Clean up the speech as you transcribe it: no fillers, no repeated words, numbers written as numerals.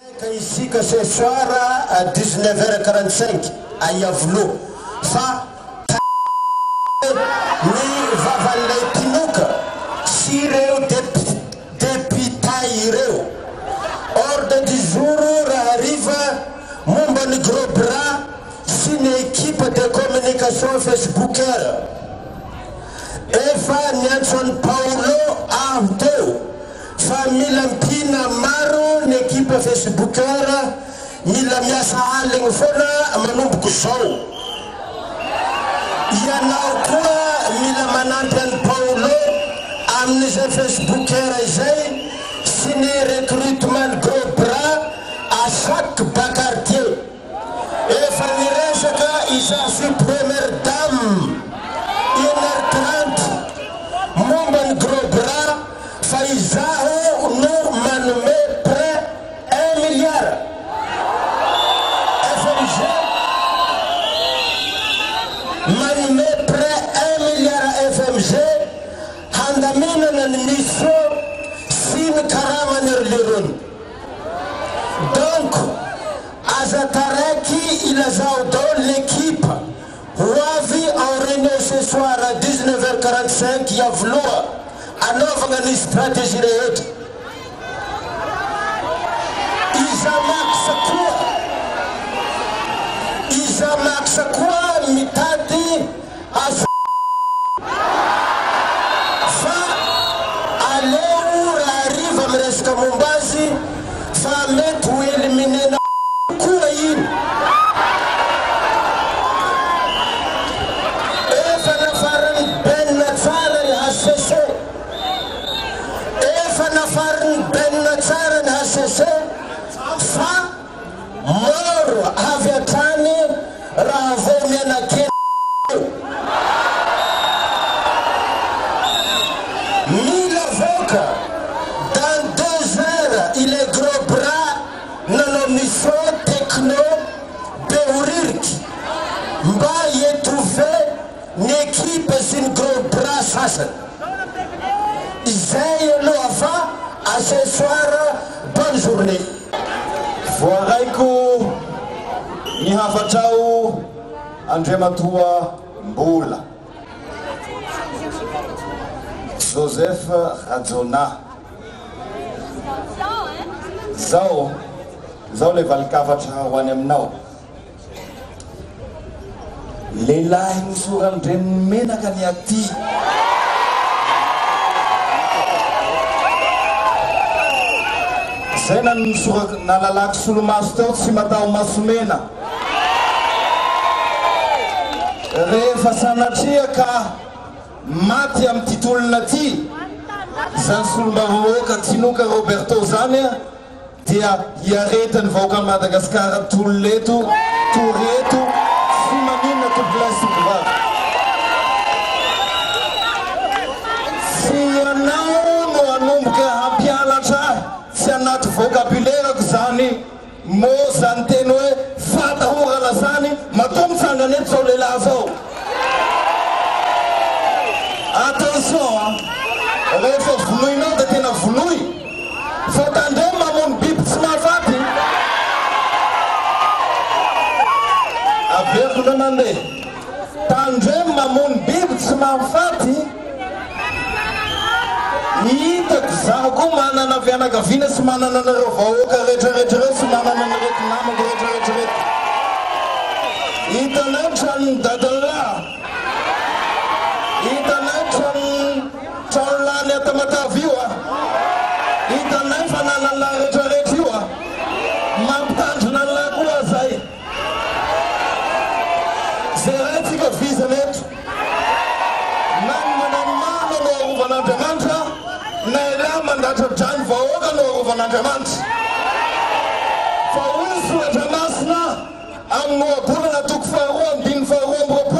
Ka isika ce soir à 19 heures 45 à Iavoloha fa ny vavan'ilay mpinoka sy ireo deputai ireo. Ordre du jour rahariva momba ny gros bras sy ny equipe de communication facebooker. Efa niantso an'i Paolo aho teo fa mila ampiana maro ny equipe facebooker, mila miasa aligny foana manomboko zao. Ianao koa mila manampy an'i Paolo amin'izay facebooker izay sy ny recrutement gros bras à chaque bas quartier. Efa niresaka izaho sy première dame une heure 30 momba ny gros bras fa izaho no manome prêt un milliard FMG manome prêt un milliard FMG handaminana ny mission sy ny karamany ry lerony. Donc aza taraiky ilazao daholo l'équipe ho avy en réunion ce soir à 19 heures 45 Iavoloha anaovagna ny stratégie rehetra. Iza Max koa Iza Max koa mitady azo fa aleo rahariva miresaka momba azy fa mety ho éliminer-na koa iny. Efa nafarin'i Ben tsara ny HCC. Efa nafarin'i Ben tsara ny HCC fa maro avy hatrany raha vao mianakely eo. Mila avoaka dans 2 heures ilay gros bras nanao mission techno Behoririka mba hi-étouffer ny équipe sy ny gros bras sasany. Izay aloha fa à ce soir, bonne journée. Voaraiko ny hafatrao Andriamatoa Mbola Joseph Rajaonah. Zao, zao le valin-kafatra ho any aminao. Lehilahy nosoran-dreniny menaka ny aty. Zay na nosorako nalalako solomaso teo tsy mataho masomena. Rehefa sanatria ka maty amin'ity tolona ity zany solombavambahoaka Tinoka Roberto zany a, dia hiaretan'ny vahoakan'i Madagasikara tolona eto, tory eto, tsy maninona tompolahy sy tompovavy. Tsy ianao no hanomboka hampianatra ahy, tsy anaty vocabulaire-ko zany mot zany teny hoe fatahorana zany, matoa mitsangana eto zao lehilahy zao. Attention an! Rehefa vonoinao dia tena vonoy fa tandremo mamono biby tsy mahafaty. Averiko indray mandeha, tandremo mamono biby tsy mahafaty. Hitako, zaho koa manana fianakaviana sy manana anareo vahoaka rehetra rehetra ireo sy manana an'ireto namako rehetra rehetra ireto. Hitanay ny tranon'i dadan'lah. Hitanay ny tranon'ny tranolahy any Tamatave io a. Hitanay ny fananan'lah rehetra rehetra io a. Mampitandrina an'lah koa aho zay. Zeraintsika vizana eto. Na ny manano marina no arovan'Andriamanitra, na elah mandatsa-dra ny vahoaka no arovan'Andriamanitra. Fa hoy ny Soratra Masina amin'ny Ohabolana toko faharoa andininy faharoa amby roapolo.